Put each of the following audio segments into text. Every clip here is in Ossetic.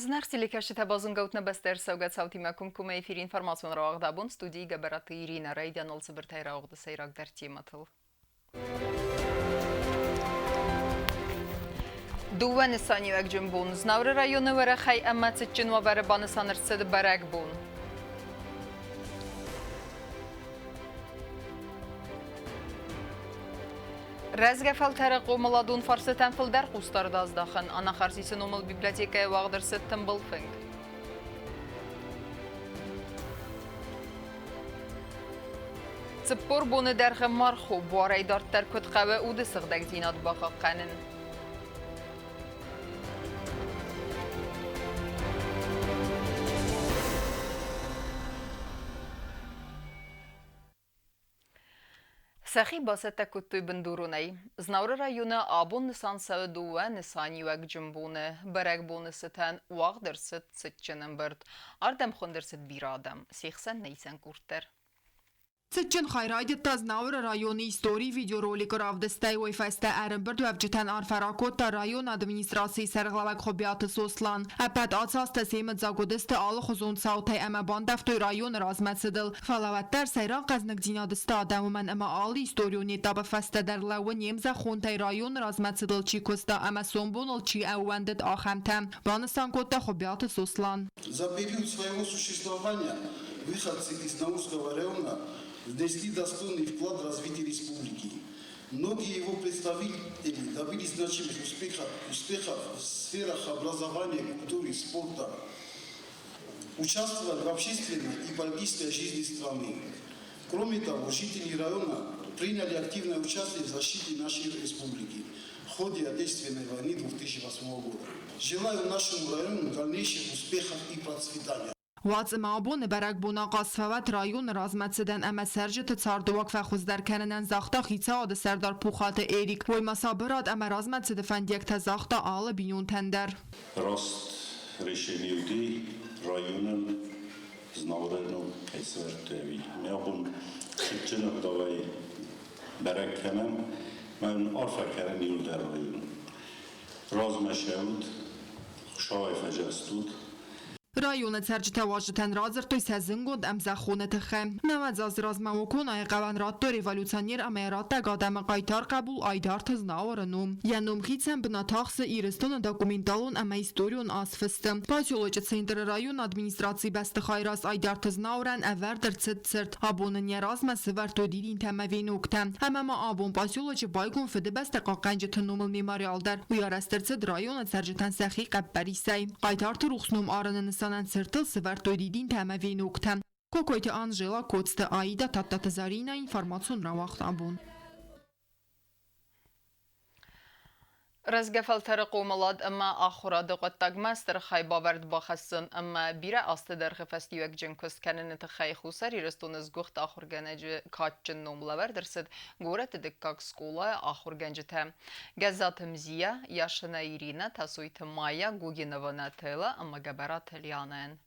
Зынаргъ телекӕсджытӕ, базонгӕут нӕ бӕстӕ ӕрцӕугӕ цаутимӕ комкоммӕ эфиры информацион рауагъд абон студийы Гӕбӕраты Иринӕ райдианыл цыбыртӕй рауагъды сӕйрагдӕр темӕтыл. Дыууӕ нысаниуӕгджын бон Знауыры районы уӕрӕхӕй ӕмӕ цытджын уавӕры банысан ӕрцыд бӕрӕгбон. Рӕзгӕ фӕлтӕры хъомыладон фарстытӕм фылдӕр хъусдард аздахын Анахарсисы номыл библиотекӕйы уагъд ӕрцыд тымбыл фынг. 40 боны дӕргъы мархо буарӕй дарддӕр куыд хъӕуы уды сыгъдӕгдзинад бахъахъхъӕнын. Сӕхи бацӕттӕ кодтой бындуронӕй. Знауыры районы абон нысан цӕуы дыууӕ нысаниуӕгджын боны. Бӕрӕгбоны цытӕн уагъд ӕрцыд цытджын ӕмбырд. Ардӕм хуынд ӕрцыд бирӕ адӕм, се хсӕн нӕ исӕн къорд дӕр. Цытджын хай райдыдта Знауыры районы историйы видеороликы равдыстӕй. Уый фӕстӕ ӕрӕмбырдуӕвджытӕн арфӕ ракодта районы администрацийы сӕргълӕууӕг Хуыбиаты Сослан. Ӕппӕт ацы азтӕ семыдзаг уыдысты алыхуызон цаутӕй ӕмӕ бандӕвтой районы размӕцыдыл. Фӕлӕ уӕддӕр сӕйраг хъӕзныгдзинад сты адӕм, уымӕн ӕмӕ алы историон этапы фӕстӕ дӕр лӕууы не мзӕххонтӕй районы размӕцыдыл чи куыста ӕмӕ сомбоныл чи ӕууӕндыд, ахӕмтӕ, банысан кодта Хуыбиаты Сослан. За период своего существования выходцы из Наурского района внесли достойный вклад в развитие республики. Многие его представители добились значимых успехов в сферах образования, культуры, спорта, участвовали в общественной и политической жизни страны. Кроме того, жители района приняли активное участие в защите нашей республики в ходе Отечественной войны 2008 года. Желаю нашему району дальнейших успехов и процветания. Уадз ӕмӕ абоны бӕрӕгбон ахъаз фӕуӕд районы размӕцыдӕн ӕмӕ цӕрджыты цардыуаг фӕхуыздӕр кӕнынӕн, загъта хицауады сӕрдар Пухаты Эрик. Уый ма сабырад ӕмӕ размӕцыды фӕндиӕгтӕ загъта алы бинонтӕн дӕр. Раст решение уыди районӕн Знауыры ног кӕй сӕвӕрдтой ӕви нӕ абон цытджын ӕгъдауӕй бӕрӕг кӕнӕм, мӕ уын арфӕ кӕнӕм иуылдӕр район. Размӕ сӕут, Хуыцауӕй фӕджастут. Районы цӕрджытӕ уазджытӕн радзырдтой сӕ зынгонд ӕмзӕххоны тыххӕй. 90 азы размӕ Оконайы хъӕуӕн радтой революционер ӕмӕ йӕ раттӕг адӕмы хъайтар хъӕбул Айдарты Знауыры ном. Йӕ ном хицӕн бынат ахсы Ирыстоны документалон ӕмӕ историон азфысты. Поселочы центры районы администрацийы бӕстыхайы раз Айдарты Знауырӕн ӕвӕрд ӕрцыд цырт. Абон ын йӕ размӕ сӕвӕрдтой дидинтӕ ӕмӕ веноктӕ. Ӕмӕ ма абон поселочы байгом Фыдыбӕстӕ хъахъхъӕнджыты номыл мемориал дӕр. Уый арӕзт ӕрцыд районы цӕрджытӕн сӕхи хъӕппӕрисӕй. Хъайтарты рухс ном арыны нысанӕн цыртыл сӕвӕрдтой дидинтӕ ӕмӕ веноктӕ. Кокойты Анжела, Коцты Аида, Тадтаты Заринӕ, информацион рауагъд абон. Рӕзгӕ фӕлтӕры хъомылад ӕмӕ ахуырады хъуыддагмӕ стыр хайбавӕрд бахӕссын ӕмӕ бирӕ азты дӕргъы фӕстиуӕгджын куыст кӕныны тыххӕй Хуссар Ирыстоны сгуыхт ахуыргӕнӕджы кадджын ном лӕвӕрд ӕрцыд горӕты дыккаг скъолайы ахуыргӕнджытӕ Гӕззаты Мзия, Яшина Ирина, Тасойты Майя, Гогинова Нателла ӕмӕ Гӕбӕраты Лианӕйӕн.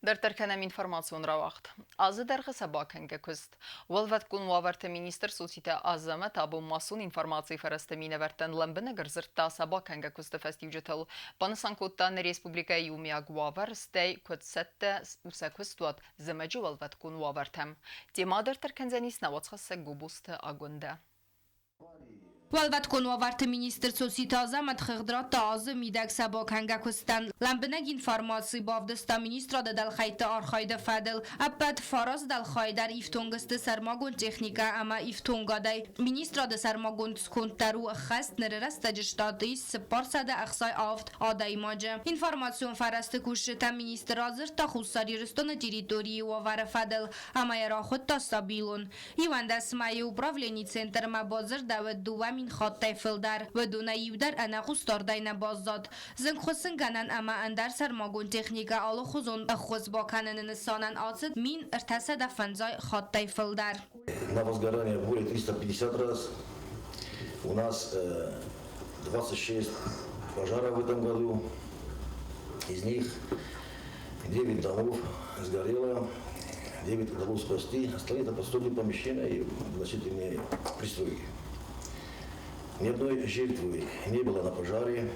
Дарддӕр кӕнӕм информацион рауагъд. Азы дӕргъы сӕ бакӕнгӕ куыст. Уӕлвӕткон уавӕрты министр Цуциты Азӕмӕт абон массон информацийы фӕрӕзты минӕвӕрттӕн лӕмбынӕг ӕрдзырдта сӕ бакӕнгӕ куысты фӕстиуджытыл. Банысан кодта нӕ республикӕйы иумиаг уавӕр, стӕй куыд цӕттӕ у сӕ куыстуат зымӕджы уӕлвӕткон уавӕртӕм. Темӕ дарддӕр кӕндзӕнис нӕ уацхӕссӕг Гобозты Агуындӕ. Уӕлвӕткон уавӕрты министр Цоциты Азӕмӕт хыгъд радта азы мидӕг сӕ бакӕнгӕ куыстӕн. Лӕмбынӕг информаци бавдыста министрады дӕлхӕйтты архайды фӕдыл. Ӕппӕт фараст дӕлхайы дӕр ифтонг сты сӕрмагонд техникӕ ӕмӕ ифтонгадӕй. Министрады сӕрмагонд сконд дӕр у ӕххӕст, ныры рӕстӕджы штаты ис 467 адӕймаджы. Информацион фӕрӕзты кусджытӕ министр радзырдта Хуссар Ирыстоны территорийы уавӕры фӕдыл ӕмӕ йӕ рахуыдта стабилон. 11 мӕйы управленийы центрмӕ бадзырдӕуыд 2000 хаттӕй фылдӕр. Уыдонӕй иу дӕр ӕнӕхъусдардӕй нӕ баззад. Зынгхуыссынгӕнӕн ӕмӕ ӕндӕр сӕрмагонд техникӕ алыхуызон ӕххуыс бакӕныны нысанӕн ацыд 1350 хаттӕй фылдӕр. На возгорание более 350 раз. У нас 26 пожаров в этом году. Из них 9 домов сгорело, 9 удалось спасти, остальные это подсобные помещения и значительные пристройки. Ни одной жертвы не было на пожаре.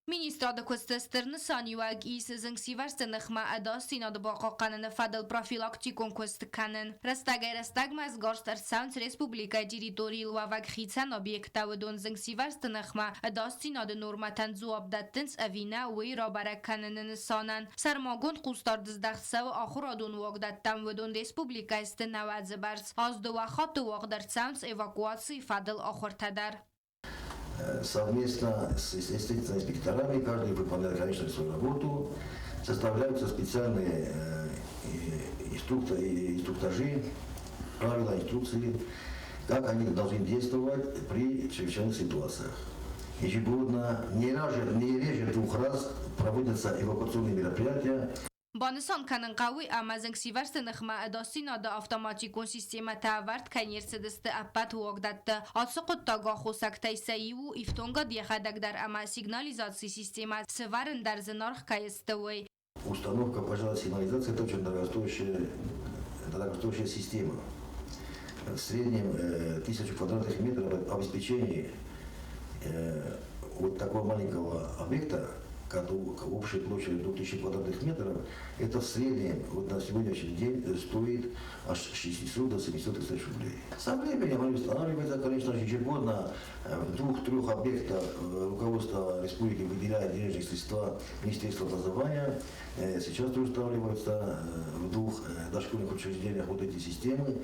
Министрады куысты стыр нысаниуӕг ис зынгсивӕрзты ныхмӕ ӕдасдзинады бахъахъхъӕныны фӕдыл профилактикон куыст кӕнын. Рӕстӕгӕй-рӕстӕгмӕ сгӕрст ӕрцӕуынц республикӕйы территорийыл уӕвӕг хицӕн объекттӕ уыдон зынгсивӕрзты ныхмӕ ӕдасдзинады нормӕтӕн дзуапп дӕттынц ӕви нӕ, уый рабӕрӕг кӕныны нысанӕн. Сӕрмагонд хъусдард здӕхт цӕуы ахуырадон уагдӕттӕм, уыдон республикӕйы сты нӕуӕдзы бӕрц. Аз дыууӕ хатты уагъд ӕрцӕуынц эвакуацийы фӕдыл ахуыртӕ дӕр. Совместно с, естественно, инспекторами, каждый выполняет, конечно, свою работу, составляются специальные инструктажи, правила, инструкции, как они должны действовать при чрезвычайных ситуациях. Ежегодно, не реже двух раз проводятся эвакуационные мероприятия. Банысан кӕнын хъӕуы, ӕмӕ зынгсивӕрзты ныхмӕ ӕдасдзинады автоматикон системӕтӕ ӕвӕрд кӕй не рцыдысты ӕппӕт уагдӕтты. Ацы хъуыддаг аххосӕгтӕй сӕ иу у ифтонгад йӕхӕдӕг дӕр ӕмӕ сигнализацийы системӕ сӕвӕрын дӕр зынаргъ кӕй сты, уый. Установка пожарной сигнализации – это очень дорогостоящая система. В среднем 1000 квадратных метров обеспечения вот такого маленького объекта, общей площадью 2000 квадратных метров, это в среднем вот на сегодняшний день стоит аж 600 до 700 тысяч рублей. Со временем они устанавливаются, конечно же, ежегодно в двух-трех объектах руководство республики выделяет денежные средства Министерства образования. Сейчас тоже устанавливаются в двух дошкольных учреждениях вот эти системы.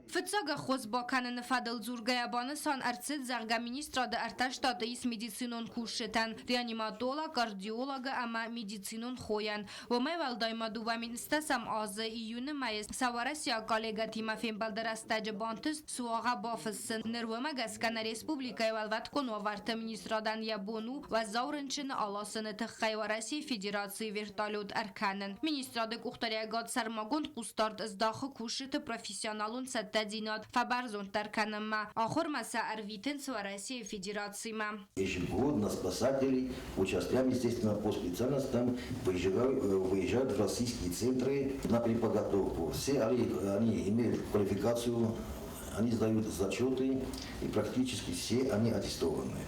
Фыццаг ӕххуыс бакӕныны фӕдыл дзургӕйӕ банысан ӕрцыд, зӕгъгӕ, министрады ӕртӕ штаты ис медицинон кусджытӕн, реаниматолог, кардиолог ӕмӕ медицинон хойӕн. Уымӕй уӕлдай ма 2010 азы июны мӕйы сӕ уӕрӕсейаг коллегӕтимӕ фембӕлды рӕстӕджы бантыст суагъӕ бафыссын. Ныр уымӕ гӕсгӕ нӕ республикӕйы Уӕлвӕткон уавӕрты министрадӕн йӕ бон у уӕззау рынчыны аласыны тыххӕй Уӕрӕсейы Федерацийы вертолет ӕркӕнын. Министрады къухдариуӕгад сӕрмагонд хъусдард здахы кусджыты профессионалон цӕттӕдзинад фӕбӕрзонддӕр кӕнынмӕ, ахуырмӕ сӕ ӕрвитынц Уӕрӕсейы Федерацимӕ. Ежегодно спасатели по частям, естественно, по специальностям выезжают в российские центры на переподготовку. Все они имеют квалификацию, они сдают зачеты, и практически все они аттестованы.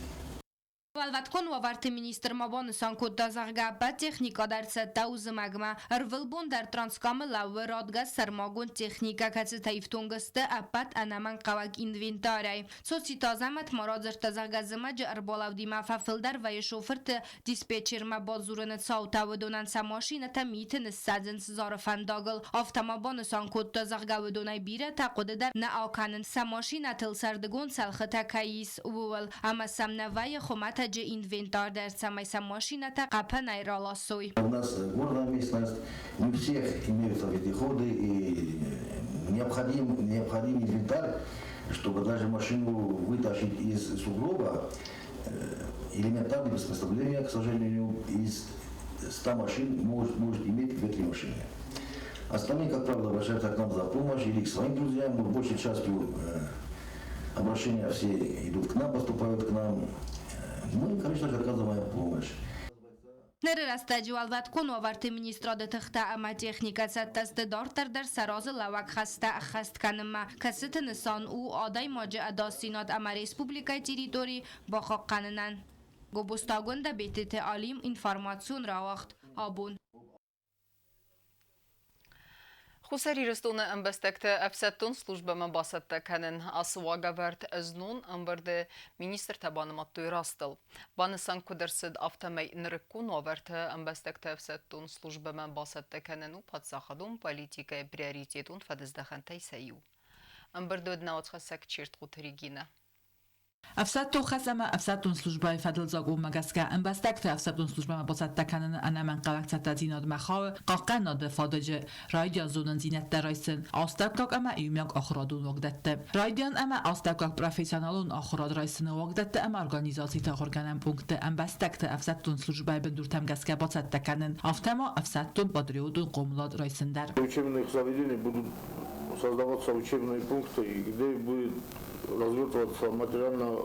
Уӕлвӕткон уавӕрты министр ма банысан кодта, зӕгъгӕ, ӕппӕт техникӕ дӕр цӕттӕ у зымӕгмӕ. Ӕрвылбон дӕр Транскамы лӕууы радгӕс сӕрмагонд техникӕ, кӕцытӕ ифтонг сты ӕппӕт ӕнӕмӕнгхъӕуӕг инвентарӕй. Цоциты Азӕмӕт ма радзырдта, зӕгъгӕ, зымӕджы ӕрбалӕудимӕ фӕфылдӕр вӕййы шофырты диспетчермӕ бадзурыны цаутӕ, уыдонӕн сӕ машинӕтӕ миты ныссадзынц Зары фӕндагыл. Афтӕ ма банысан кодта, зӕгъгӕ, уыдонӕй бирӕтӕ хъуыды дӕр нӕ акӕнынц, сӕ машинӕтыл сӕрдыгон цӕлхытӕ кӕй ис, ууыл, ӕмӕ сӕм нӕ вӕййы хуымӕтӕджы инвентарь дӕр, цӕмӕй сӕ машинӕтӕ хъӕпӕнӕй раласой. У нас горная местность, не у всех имеются вездеходы и необходим инвентарь, чтобы даже машину вытащить из сугроба, элементарное приспособление, к сожалению, из 100 машин может иметь 2-3 машины. Остальные, как правило, обращаются к нам за помощью или к своим друзьям. Но большей частью обращения все идут к нам, поступают к нам. Мы, конечно же, оказываем помощь. Ныры рӕстӕджы Уӕлвӕткон уавӕрты министрады тыхтӕ ӕмӕ техникӕ цӕттӕ сты дарддӕр дӕр сӕ разылӕууӕг хӕстӕ ӕххӕст кӕнынмӕ, кӕцыты нысан у адӕймаджы ӕдасдзинад ӕмӕ республикӕйы территори бахъахъхъӕнынӕн. Гобозты Агуындӕ, Бететы Алим, информацион рауагъд «Абон». Хуссар Ирыстоны ӕмбӕстӕгты ӕфсӕддон службӕмӕ бацӕттӕ кӕнын ацы уагӕвӕрд знон ӕмбырды министртӕ банымадтой растыл. Банысан куыд ӕрцыд, афтӕмӕй нырыккон уавӕрты ӕмбӕстӕгты ӕфсӕддон службӕмӕ бацӕттӕ кӕнын у паддзахадон политикӕйы приоритетон фӕдыздӕхӕнтӕй сӕ иу. Ӕмбырды уыд науӕдзхӕссӕг Чертхъуты Регинӕ. Ӕфсӕддон хӕс ӕмӕ ӕфсӕддон службӕйы фӕдыл закъонмӕ гӕсгӕ ӕмбӕстӕгты ӕфсӕддон службӕмӕ бацӕттӕ кӕныны ӕнӕмӕнгхъӕуӕг цӕттӕдзинадмӕ хауы хъахъхъӕнады фадыджы райдиан зонындзинӕдтӕ райсын, астӕуккаг ӕмӕ иумиаг ахуырадон уагдӕтты, райдиан ӕмӕ астӕуккаг профессионалон ахуырад райсыны уагдӕтты ӕмӕ организациты ахуыргӕнӕн пунктты ӕмбӕстӕгты ӕфсӕддон службӕйы бындуртӕм гӕсгӕ бацӕттӕ кӕнын, афтӕ ма ӕфсӕддон-патриотон хъомылад райсын дӕр. Учебных заведений будут создаваться учебные пункты, где будет развертываться материальная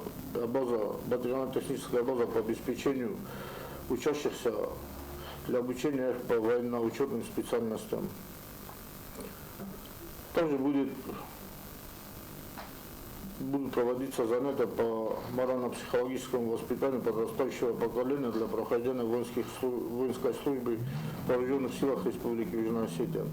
база, материально-техническая база по обеспечению учащихся для обучения их по военно-учетным специальностям. Также будет Будут проводиться занятия по морально-психологическому воспитанию подрастающего поколения для прохождения воинской службы в вооруженных силах Республики Южная Осетия.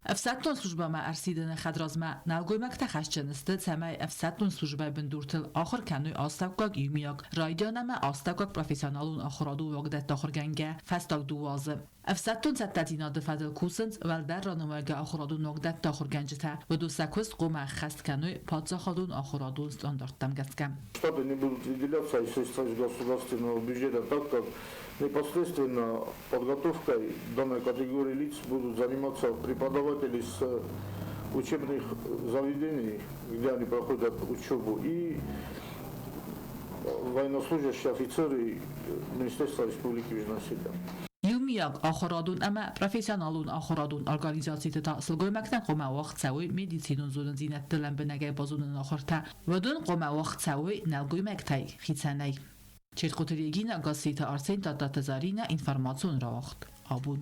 Ӕфсӕддон службӕмӕ ӕрсидыны хӕдразмӕ нӕлгоймӕгтӕ хӕсджын сты, цӕмӕй ӕфсӕддон службӕйы бындуртыл ахуыр кӕной астӕуккаг иумиаг райдиан ӕмӕ астӕуккаг профессионалон ахуырадон уагдӕтты ахуыргӕнгӕ фӕстаг дыууӕ азы. Ӕфсӕддон цӕттӕдзинады фӕдыл кусынц уӕлдӕр ранымайгӕ ахуырадон уагдӕтты ахуыргӕнджытӕ, уыдон сӕ куыст хъуамӕ ӕххӕст кӕной паддзахадон ахуырадон стандарттӕм гӕсгӕ. Штаты не будут выделяться из средств государственного бюджета, так как непосредственно подготовкой данной категории лиц будут заниматься преподаватели с учебных заведений, где они проходят учебу, и военнослужащие офицеры Министерства Республики Южная Осетия. Иумиаг ахуырадон ӕмӕ профессионалон ахуырадон организациты та сылгоймӕгтӕн хъуамӕ уагъд цӕуой медицинон зонындзинӕдты лӕмбынӕгӕй базоныны ахуыртӕ, уыдон хъуамӕ уагъд цӕуой нӕлгоймӕгтӕй хицӕнӕй. Чертхъоты Регина, Гасситы Арсен, Тадтаты Заринӕ, информацион рауагъд. Абон.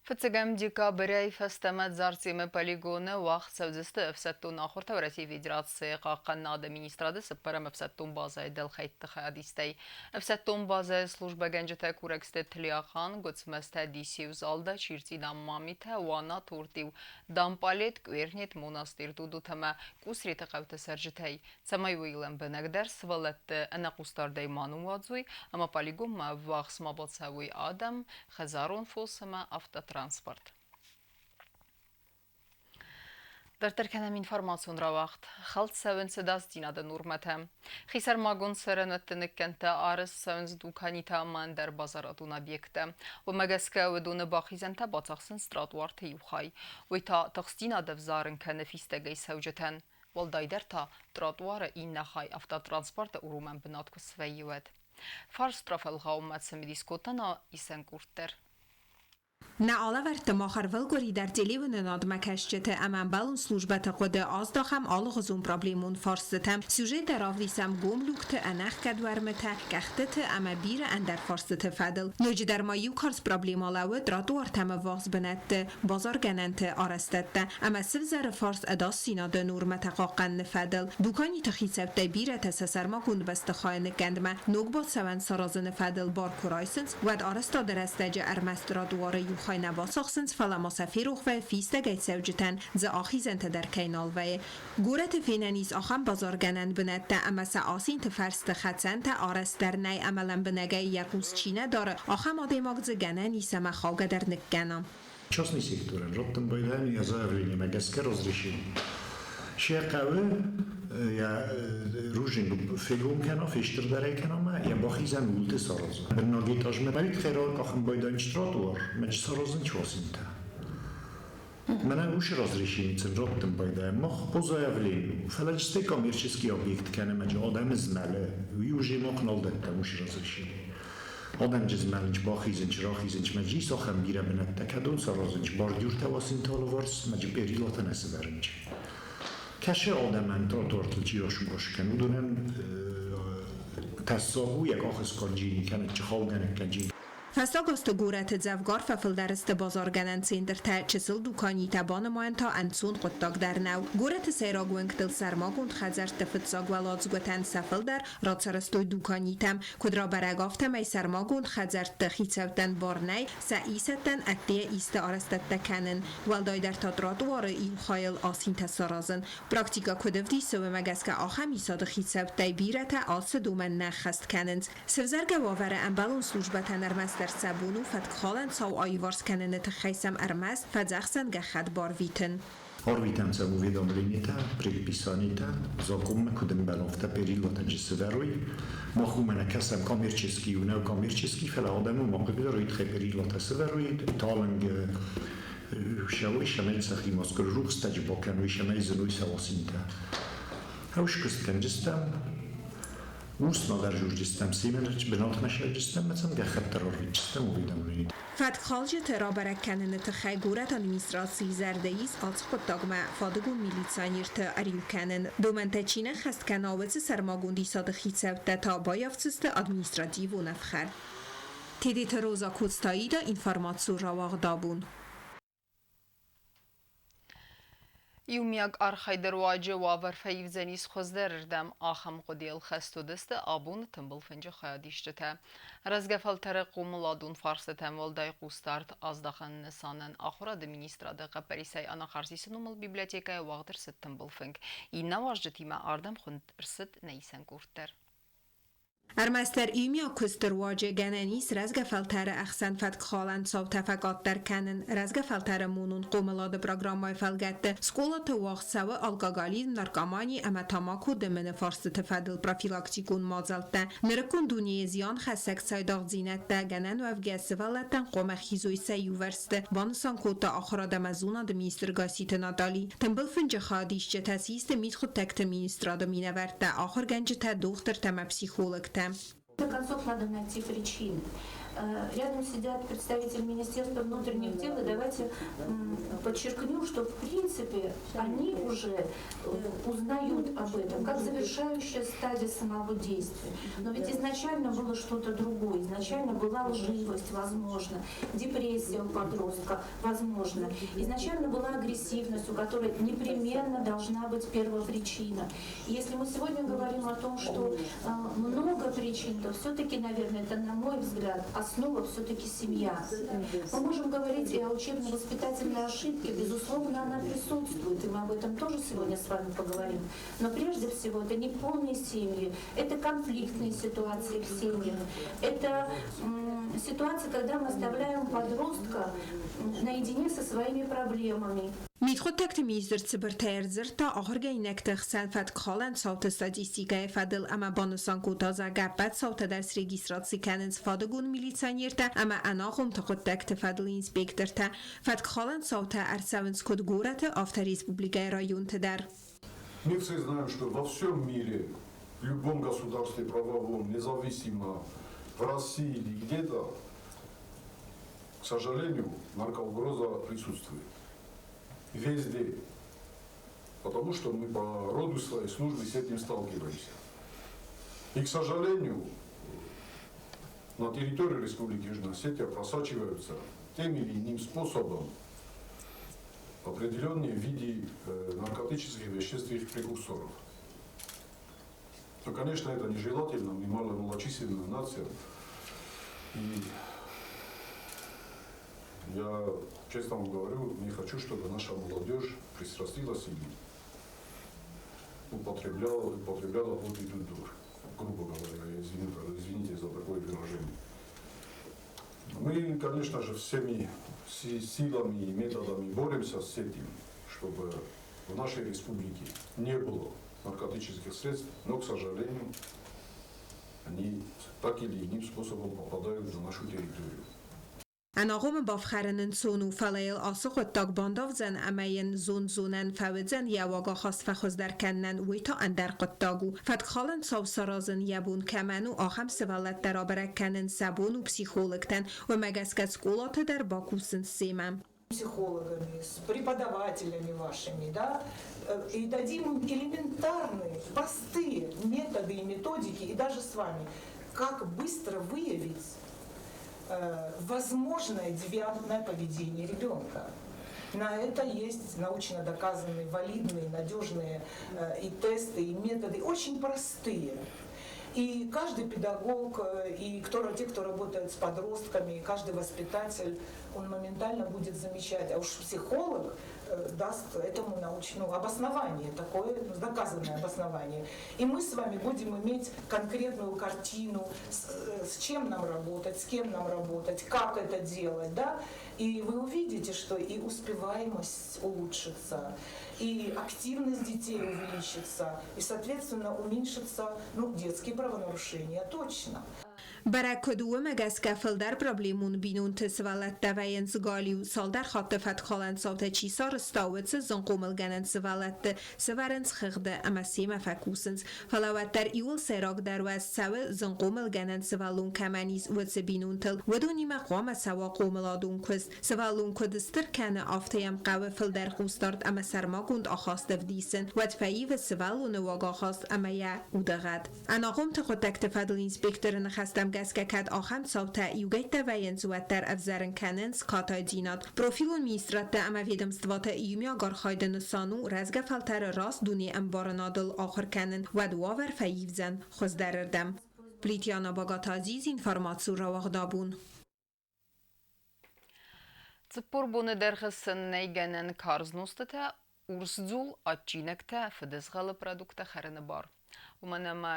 Фыццӕгӕм декабрӕй фӕстӕмӕ Дзарцемы полигоны уагъд цӕудзысты ӕфсӕддон ахуыртӕ Уӕрӕсейы Федерацийы Хъахъхъӕнынады министрады цыппӕрӕм ӕфсӕддон базӕйы дӕлхӕйтты хайадистӕй. Ӕфсӕддон базӕйы службӕгӕнджытӕ курӕг сты Тлиахан, Гуыцмӕзтӕ, Дисеу, Залда, Чирцъина, Мамитӕ, Уана, Туртъиу, Дампъалет, Къвернет, Монастъер, Дудут ӕмӕ Къусреты хъӕуты цӕрджытӕй, цӕмӕй уый лӕмбынӕгдӕр сывӕллӕтты ӕнӕхъусдардӕй ма ныууадзой ӕмӕ полигонмӕ ӕввахс ма бацӕуой адӕм, хӕдзарон фос ӕмӕ автотранспорт. Дарддӕр кӕнӕм информацион рауагъд. Хӕлд цӕуынц ӕдасдзинады нормӕтӕ. Хисӕрмагонд цӕрӕнуӕтты ныккӕндтӕ арӕзт цӕуынц дуканитӕ ӕмӕ ӕндӕр базарадон объекттӕ. Уымӕ гӕсгӕ уыдоны бахизӕнтӕ бацахсынц тротуарты иу хай. Уый та тыхстдзинад ӕвзарын кӕны фистӕгӕй цӕуджытӕн. Уӕлдайдӕр та тротуары иннӕ хай автотранспорты уромӕн бынат куы свӕййы, уӕд. Фарст рафӕлгъауынмӕ цымыдис кодта нӕ исӕн къорд дӕр. Нӕ алӕвӕрдты мах ӕрвылкъуыри дӕр телеуынынадмӕ кӕсджыты ӕмӕ ӕмбӕлон службӕты хъуыды аздахӕм алыгъуызон проблемон фарстытӕм, сюжеттӕ равдисӕм гом люкты, ӕнӕхгӕд уӕрмытӕ, къӕхтыты ӕмӕ бирӕ ӕндӕр фарстыты фӕдыл. Ноджыдӕр ма иу карз проблемӕ лӕууы тротуартӕм ӕввахс бынӕтты, базаргӕнӕнты арӕзтӕдтӕ ӕмӕ сывзӕры фарст ӕдасдзинады нормӕтӕ хъахъхъӕныны фӕдыл. Дуканиты хицӕуттӕй бирӕтӕ сӕ сӕрмагонд бӕстыхайы ныккӕндмӕ ног бацӕуӕн саразыны фӕдыл бар куы райсынц, уӕд арӕзтады рӕстӕджы ӕрмӕст тротуары иу хай нӕ бацахсынц, фӕлӕ ма сӕ ферох вӕййы фистӕгӕй цӕуджытӕн дзы ахизӕнтӕ дӕр кӕй нал вӕййы. Горӕты фенӕн ис ахӕм базаргӕнӕн бынӕттӕ ӕмӕ сӕ асинты фӕрсты хӕцӕнтӕ арӕзт дӕр нӕй ӕмӕ лӕмбынӕгӕй йӕ хъус чи нӕ дары, ахӕм адӕймаг дзы гӕнӕн ис ӕмӕ хаугӕ дӕр ныккӕна. Частный секторӕн раттын байдайӕм йӕ заявлениемӕ гӕсгӕ разрешение. Се хъӕуы йӕ рудзынг фегом кӕна, фестырдӕрӕй кӕна ӕмӕ йӕ бахизӕн ууылты сараза. Быннаг этажмӕ мӕликхӕрон къахын байдайын тротуар, мӕ саразын чуасинтӕ. Мӕнӕ уыцы разрешение сын раттын байдайӕм мах по заявлению. Фӕлӕ чысты коммерческий объект кӕнӕ мӕ адӕмы змӕлы, уый уже мах нал дӕттӕм уыцы разрешение. Адӕм змӕлынч, бахизынч, рахизынч, мӕ ис ахӕм бирӕ бынӕттӕ, кӕдон саразынч, бордюртӕ уасынты алыварс, мӕ перилатӕ нӕ сывӕрынч. Кӕсы адӕмӕн тротуартыл чи расугас кӕн, уыдонӕн тӕссаг у йӕ къахыскъӕрджини кӕнӕ чыхаугӕнӕггӕджи. Фӕстаг азты горӕты дзӕвгар фӕфылдӕр сты базаргӕнӕн центртӕ, чысыл дуканитӕ банымайын та ӕнцон хъуыддаг дӕр нӕу. Горӕты сӕйраг уынгтыл сӕрмагонд хӕдзӕртты фыццаг уӕладзгуытӕн сӕ фылдӕр рацарӕзтой дуканитӕм. Куыд рабӕрӕг, афтӕмӕй сӕрмагонд хӕдзӕртты хицӕуттӕн бар нӕй сӕ исӕттӕн ӕддейӕ исты арӕзтӕдтӕ кӕнын, уӕлдайдӕр та тротуары иу хайыл асинтӕ саразын. Практикӕ куыд ӕвдисы, уымӕ гӕсгӕ ахӕм исады хицӕуттӕй бирӕтӕ ацы домӕн нӕ ӕххӕст кӕнынц. Сӕвзӕргӕ уавӕры ӕмбӕлон службӕтӕн ӕрмӕстдӕр сӕ бон у фӕткхалӕн цау аиуварс кӕныны тыххӕй сӕм ӕрмӕст фӕдзӕхсӕн гӕххӕтт барвитын. Арвитӕм сӕ уведомленитӕ, предписанитӕ, закъонмӕ куыд ӕмбӕлы, афтӕ перилатӕджы сывӕрой. Мах уымӕ нӕ кӕсӕм коммерческий у, нӕу коммерческий, фӕлӕ адӕмы ма хъыгдарой, тыххӕй перилатӕ сывӕрой, талынг сӕуой, сӕмӕй сӕхи ма рухстӕджы бакӕной, сӕмӕй зыной сӕ асинтӕ. Ӕускуыстгӕнджытӕм Ус-ма семӕ бынатмӕ сӕрджыстӕм ӕмӕ сӕм гӕххӕтт ӕрӕрвитджыстӕм уведомлени. Фӕткхалджыты рабӕрӕг кӕныны тыххӕй горӕты администрацийы зӕрдӕ ис ацы хъуыддагмӕ фадыгон милиционерты ӕриу кӕнын. Домӕнтӕ чи нӕ хӕст кӕна, уыцы сӕрмагонд исады хицӕуттӕ та баййафдзысты административон ӕфхӕрд. Тедеты Роза Коцтаида информацион рауагъдабон. Иумиаг архайды руаджы уавӕр фӕивдзӕнис хуыздӕрырдӕм, ахӕм хъуыдыйыл хӕст уыдысты абоны тымбыл фынджы хайадисджытӕ. Рӕзгӕ фӕлтӕры хъомыладон фарстытӕм уӕлдай хъусдард аздахӕн нысанӕн ахуырады министрады хъӕппӕрисӕй Анахарсисы номыл библиотекӕйы уагъд ӕрцыд тымбыл фынг. Иннӕ уазджытимӕ ардӕм хуынд ӕрцыд нӕ исӕн къорд дӕр. Ӕрмӕстдӕр иумиаг куысты руаджы гӕнӕн ис рӕзгӕ фӕлтӕры ӕхсӕн фӕткхалӕн цаутӕ фӕкъаддӕр кӕнын. Рӕзгӕ фӕлтӕры монон хъомылады программӕйы фӕлгӕтты скъолаты уагъд цӕуы алкоголизм, наркомани ӕмӕ тамако дымыны фарстыты фӕдыл профилактикон мадзӕлттӕ. Нырыккон дунейы зианхӕссӕг цайдагъдзинӕдтӕ гӕнӕнуӕвгӕ сывӕллӕттӕн хъуамӕ хизой сӕ иувӕрсты, банысан кодта ахуырад ӕмӕ зонады министр Гасситы Натали. Тымбыл фынджы хайадисджытӕ систы мидхъуыддӕгты министрады минӕвӕрттӕ, ахуыргӕнджытӕ, дохтыртӕ ӕмӕ психологтӕ. В конце концов, надо найти причины. Рядом сидят представители Министерства внутренних дел, и давайте подчеркну, что в принципе они уже узнают об этом, как завершающая стадия самого действия. Но ведь изначально было что-то другое, изначально была лживость, возможно, депрессия у подростка, возможно. Изначально была агрессивность, у которой непременно должна быть первопричина. И если мы сегодня говорим о том, что много причин, то все-таки, наверное, это, на мой взгляд, основа все-таки семья. Мы можем говорить и о учебно-воспитательной ошибке, безусловно, она присутствует, и мы об этом тоже сегодня с вами поговорим. Но прежде всего это не полные семьи, это конфликтные ситуации в семьях, это ситуация, когда мы оставляем подростка наедине со своими проблемами. Мидхъуыддӕгты министр цыбыртӕй ӕрдзырдта ахуыргӕнинӕгты хсӕн фӕткхалӕн цауты статистикӕйы фӕдыл ӕмӕ банысан кодта, зӕгъгӕ, ӕппӕт цаутӕ дӕр срегистраци кӕнынц фадыгон милиционертӕ ӕмӕ ӕнахъомты хъуыддӕгты фӕдыл инспектортӕ. Фӕткхалӕн цаутӕ ӕрцӕуынц куыд горӕты, афтӕ республикӕйы районты дӕр. Мы все знаем, что во всем мире, в любом государстве правовом, независимо в России или где-то, к сожалению, наркоугроза присутствует. Везде. Потому что мы по роду своей службы с этим сталкиваемся. И, к сожалению, на территорию Республики Южная Осетия просачиваются тем или иным способом определенные виды наркотических веществ и их прекурсоров. Но, конечно, это нежелательно, мы малочисленная нация. И я, честно вам говорю, не хочу, чтобы наша молодежь пристрастилась и употребляла вот эту дур, грубо говоря, извините за такое выражение. Мы, конечно же, всеми силами и методами боремся с этим, чтобы в нашей республике не было наркотических средств, но, к сожалению, они так или иным способом попадают на нашу территорию. Ӕнахъомы бафхӕрын ӕнцон у, фӕлӕ йыл ацы хъуыддаг бандавдзӕн ӕмӕ йын зонд-зонӕн фӕуыдзӕн йӕ уагахаст фӕхуыздӕр кӕнынӕн, уый та ӕндӕр хъуыддаг у. Фӕткхалӕн цау саразын йӕ бон кӕмӕн у, ахӕм сывӕллӕттӕ рабӕрӕг кӕнын сӕ бон у психологтӕн, уымӕ гӕсгӕ скъолаты дӕр бакусынц семӕ. Психологами, с преподавателями вашими, да, и дадим им элементарные, простые методы и методики, и даже с вами, как быстро выявить возможное девиантное поведение ребенка. На это есть научно доказанные, валидные, надежные и тесты, и методы, очень простые. И каждый педагог, и те, кто работает с подростками, и каждый воспитатель, он моментально будет замечать. А уж психолог даст этому научное обоснование, такое доказанное обоснование. И мы с вами будем иметь конкретную картину, с чем нам работать, с кем нам работать, как это делать. Да? И вы увидите, что и успеваемость улучшится, и активность детей увеличится, и, соответственно, уменьшатся, ну, детские правонарушения точно. Бӕрӕг куыд у, уымӕ гӕсгӕ фылдӕр проблемон бинонты сывӕллӕттӕ вӕййынц галиу, цалдӕр хатты фӕткхалӕн цаутӕ чи сарӕзта, уыцы зынхъомылгӕнӕн сывӕллӕтты сӕвӕрынц хыгъды ӕмӕ семӕ фӕкусынц. Фӕлӕ уӕддӕр иуыл сӕйрагдӕр уӕз цӕуы, зынхъомылгӕнӕн сывӕллон кӕмӕн ис, уыцы бинонтыл. Уыдонимӕ хъуамӕ цӕуа хъомыладон куыст. Сывӕллон куыд стыр кӕны, афтӕ йӕм хъӕуы фылдӕр хъусдард ӕмӕ сӕрмагонд ахаст ӕвдисын, уӕд фӕивы сывӕллоны уагахаст ӕмӕ йӕ удыгъӕд. Ӕнахъомты хъуыддӕгты фӕдыл инспекторы ныхӕстӕм гӕсгӕ кӕд ахӕм цаутӕ иугӕйттӕ вӕййынц, уӕддӕр ӕвзӕрын кӕнынц катайдзинад. Профилон министрадтӕ ӕмӕ ведомствоты иумиаг архайды нысан у рӕзгӕ фӕлтӕры раст дунеӕмбарынадыл ахуыр кӕнын, уӕд уавӕр фӕивдзӕн хуыздӕрырдӕм. Плитьяна Багатазиз информаци рауагъдабон. 40 боны дӕргъы сын нӕй гӕнӕн карз нозтытӕ, урс дзул, адджинӕгтӕ, фыдызгъӕлы продукттӕ хӕрыны бар. Уымӕн ӕмӕ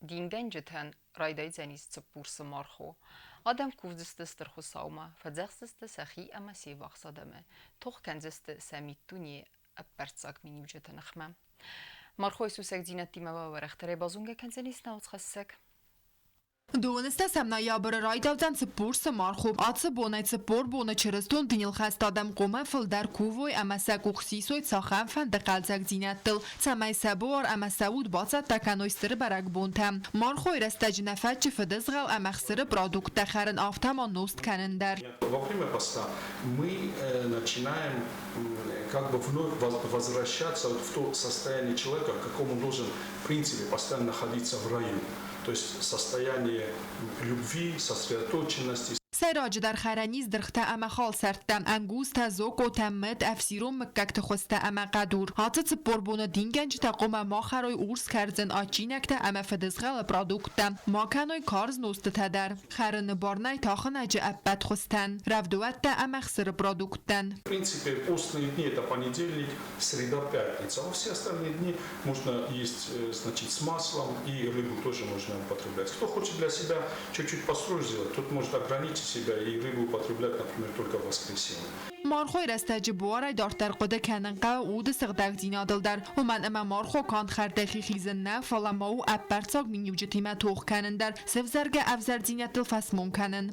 дингӕнджытӕн райдайдзӕнис Цыппурсы мархо. Адӕм кувдзысты Стыр Хуыцаумӕ, фӕдзӕхсдзысты сӕхи ӕмӕ се ввахс адӕмы, тох кӕндзысты сӕ миддунейы ӕппӕрццаг миниуджыты ныхмӕ. Мархойы сусӕгдзинӕдтимӕ уӕрӕхдӕрӕй базонгӕ кӕндзӕнис науцхӕссӕг. Дыууыныстӕсӕм ноябры райдаудзӕн Цыппурсы мархо. Ацы бонӕй 40 боны чырыстон диныл хӕст адӕм хъуамӕ фылдӕр кувой ӕмӕ сӕ къух сисой цахӕмфӕнды хъӕлдзӕгдзинӕдтыл, цӕмӕй сӕ буар ӕмӕ сӕ уд бацӕттӕ кӕной стыр бӕрӕгбонтӕм. Мархойы рӕстӕджы нӕ фӕтчы фыдызгъӕл ӕмӕ ӕхсыры продукттӕ хӕрын, афтӕ ма нозт кӕнын дӕр. Во время поста мы начинаем как бы вновь возвращаться вот в то состояние человека, в каком он должен в принципе постоянно находиться в раю. То есть состояние любви, сосредоточенности. Сӕйраджыдӕр хӕрӕн ис дыргътӕ ӕмӕ халсӕрттӕ, ӕнгузтӕ, зокъотӕ, мыд, ӕфсирон мыггӕгты хуызтӕ ӕмӕ хъӕдур. Ацы 40 боны дингӕнджытӕ хъуамӕ ма хӕрой урс кӕрдзын, адджинӕгтӕ ӕмӕ фыдызгъӕлы продукттӕ, ма кӕной карз нозтытӕ дӕр. Хӕрыны бар нӕй тахынӕджы ӕппӕт хуызтӕн, рӕвдуӕттӕ ӕмӕ ӕхсыры продукттӕн. В принципе, постные дни – это понедельник, среда, пятница. А все остальные дни можно есть, значит, с маслом, и рыбу тоже можно употреблять. Кто хочет для себя чуть-чуть построже сделать, тот может ограничить себя и рыбу употреблять, например, только в воскресенье. Мархойы рӕстӕджы буарӕй дарддӕр хъуыды кӕнын хъӕуы уды сыгъдӕгдзинадыл дӕр, уымӕн ӕмӕ мархо канд хӕрдӕй хизын нӕ, фӕлӕ ма у ӕппӕрццаг миниуджытимӕ тох кӕнын дӕр, сӕвзӕргӕ ӕвзӕрдзинӕдтыл фӕсмон кӕнын.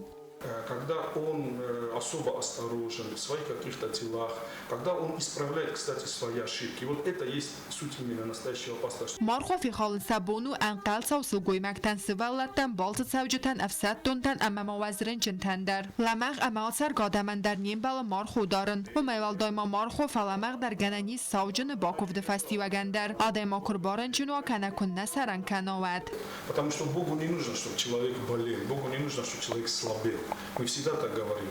Когда он особо осторожен в своих каких-то делах, когда он исправляет, кстати, свои ошибки. Вот это есть суть именно настоящего поста. Мархо фехалын сӕ бон у ӕнхъӕлцау сылгоймӕгтӕн, сывӕллӕттӕн, балцы цӕуджытӕн, ӕфсӕддонтӕн ӕмӕ ма уӕзрынчынтӕн дӕр. Лӕмӕгъ ӕмӕ ацӕргӕ адӕмӕн дӕр не мбӕлы мархо дарын. Уымӕй уӕлдай ма мархо фӕлӕмӕгъдӕр гӕнӕн ис сауджыны бакуывды фӕстиуӕгӕн дӕр, адӕймаг куы рбарынчын уа кӕнӕ куы нӕ сӕрӕн кӕна, уӕд. Потому что Богу не нужно, чтобы человек болел, Богу не нужно, чтобы человек слабел. Мы всегда так говорим.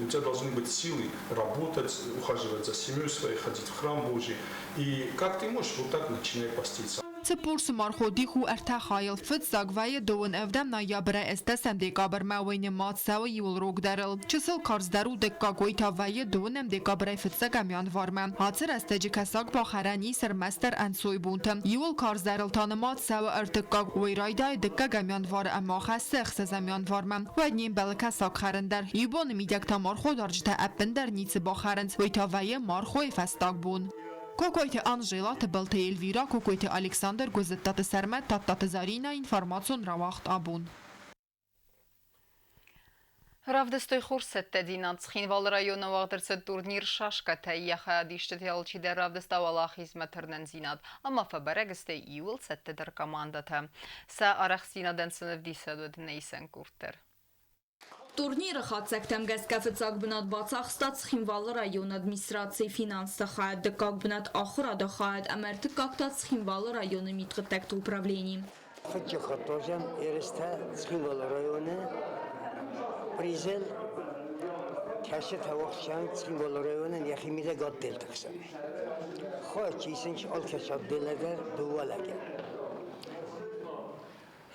У тебя должны быть силы работать, ухаживать за семьей своей, ходить в храм Божий. И как ты можешь, вот так начинай поститься. Цыппурсы мархо дих у ӕртӕ хайыл. Фыццаг вӕййы дыууын ӕвдӕм ноябрӕй ӕстдӕсӕм декабрмӕ, уый нымад цӕуы иуыл рогдӕрыл. Чысыл карздӕр у дыккаг, уый та вӕййы дыууынӕм декабрӕй фыццӕгӕм январмӕ. Ацы рӕстӕджы кӕсаг бахӕрӕн ис ӕрмӕстдӕр ӕнцойбонты. Иуыл карздӕрыл та нымад цӕуы ӕртыккаг, уый райдайы дыккӕгӕм январы ӕмӕ ахӕссы ӕхсӕзӕм январмӕ. Уӕд не мбӕлы кӕсаг хӕрын дӕр. Иу боны мидӕг та марходарджытӕ ӕппындӕр ницы бахӕрынц, уый та вӕййы мархойы фӕстаг бон. Кокойты Анжела, Тыбылты Эльвира, Кокойты Александр, Гуызыттаты Сӕрмӕт, Тадтаты Заринӕ, информацион рауагъд абон. Равдыстой хорз цӕттӕдзинад. Цхинвалы районы уагъд ӕрцыд турнир шашкӕтӕй. Йӕ хайадисджытӕй алчидӕр равдыста уӕлахизмӕ тырнындзинад ӕмӕ фӕбӕрӕг сты иууыл цӕттӕдӕр командӕтӕ. Сӕ арӕхстдзинадӕн сын ӕвдисӕн уыд нӕ исӕн къорд дӕр. Турниры хатдзӕгтӕм гӕсгӕ фыццаг бынат бацахста Цхинвалы районы администрацийы финансты хайад, дыккаг бынат ахуырады хайад ӕмӕ ӕртыккаг та Цхинвалы районы мидхъуыддӕгты управлени. Фыццаг хаттозӕн ерыстӕ Цхинвалы районы призыл кӕсы тӕвахсӕн Цхинвалы районӕн йӕхи мидӕг отделты хсӕн. Хоч исынч алкӕцы отделы дӕр дыууӕ лӕгӕн.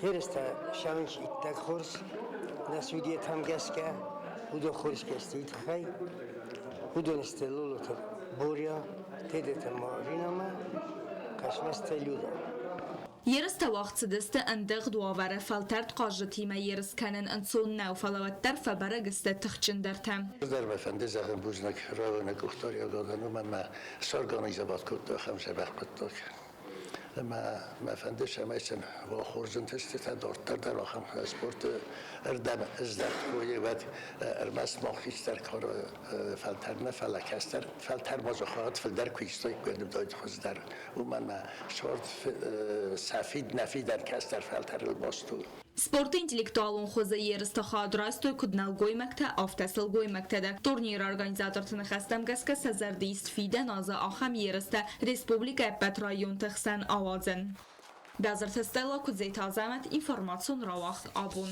Ерыстӕ сӕуынц иттӕг хорз, нӕ судьятӕм гӕсгӕ, уыдон хорз кӕсты тыххӕй. Уыдон сты Лолоты Боря, Тедеты Маринӕмӕ, Хъӕцмӕзты Люда. Ерыстӕ уагъд цыдысты ӕндыгъд уавӕры, фӕлтӕрд хъазджытимӕ ерыс кӕнын ӕнцон нӕу, фӕлӕ уӕддӕр фӕбӕрӕг сты тыхджындӕртӕ. Дӕр мӕ фӕнды зӕгъын бузныг районы къухдариуӕгадӕн, уымӕн мӕ сорганизовать кодта ахӕм дзӕбӕх хъуыддаг. Ӕмӕ мӕ фӕнды, цӕмӕй сын уа хорз ӕнтыстытӕ дарддӕр дӕр ахӕм спорты ӕрдӕм здӕхт кой, уӕд ӕрмӕст мах хистӕр кары фӕлтӕр нӕ, фӕлӕ кӕстӕр фӕлтӕр ма зӕгъӕд фылдӕр куы истой уыдаид хуыздӕр. Уымӕн ӕмӕ спорт сӕ нӕ фидӕн кӕстӕр фӕлтӕрыл баст у. Спорты интеллектуалон хуызы ерысты хайад райстой куыд нӕлгоймӕгтӕ, афтӕ сылгоймӕгтӕ дӕр. Турниры организаторты ныхӕстӕм гӕсгӕ сӕ зӕрды ис фидӕн азы ахӕм ерыстӕ республикӕйы ӕппӕт районты хсӕн ауадзын. Бязырты Стелла, Куыдзеты Азӕмӕт, информацион рауагъд абон.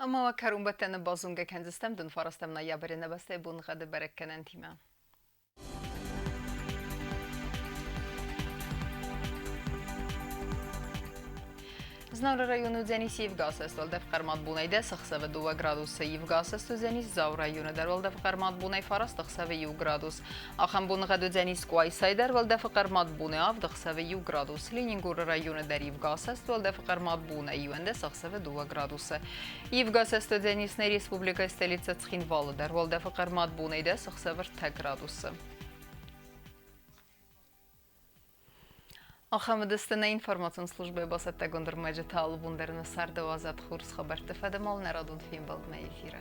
Ӕмӕ уӕ кӕронбӕттӕны базонгӕ кӕндзыстӕм дын фарастӕм ноябры нӕ бӕстӕйы боныгъӕды бӕрӕггӕнӕнтимӕ. Знауыры районы уыдзӕнис ивгӕсӕст уӕлдӕф хъӕрмад бонӕй дӕс ӕхсӕвы 2 градусы, ивгӕсӕст уыдзӕнис Дзауы районы дӕр уӕлдӕф хъӕрмад бонӕй 9 ӕхсӕвы 1 градус. Ахӕм боныгъӕд уыдзӕнис Къуайсайы дӕр уӕлдӕфы хъӕрмад бонӕй 7 ӕхсӕвы 1 градус, Ленингоры районы дӕр ивгӕсӕст уӕлдӕфы хъӕрмад бонӕй 11 ӕхсӕвы 2 градусы. Ивгӕсӕст уыдзӕнис нӕ республикӕйы столицӕ Цхинвалы дӕр уӕлдӕфы хъӕрмад бонӕй дӕс ӕхсӕвы 3 градусы. Ахӕм уыдысты нӕ информацион службӕйы бацӕттӕгонд ӕрмӕджытӕ алы бон дӕр нӕ царды уадзӕд хорз хабӕртты фӕдыл нӕ радон фембӕлдмӕ эфиры.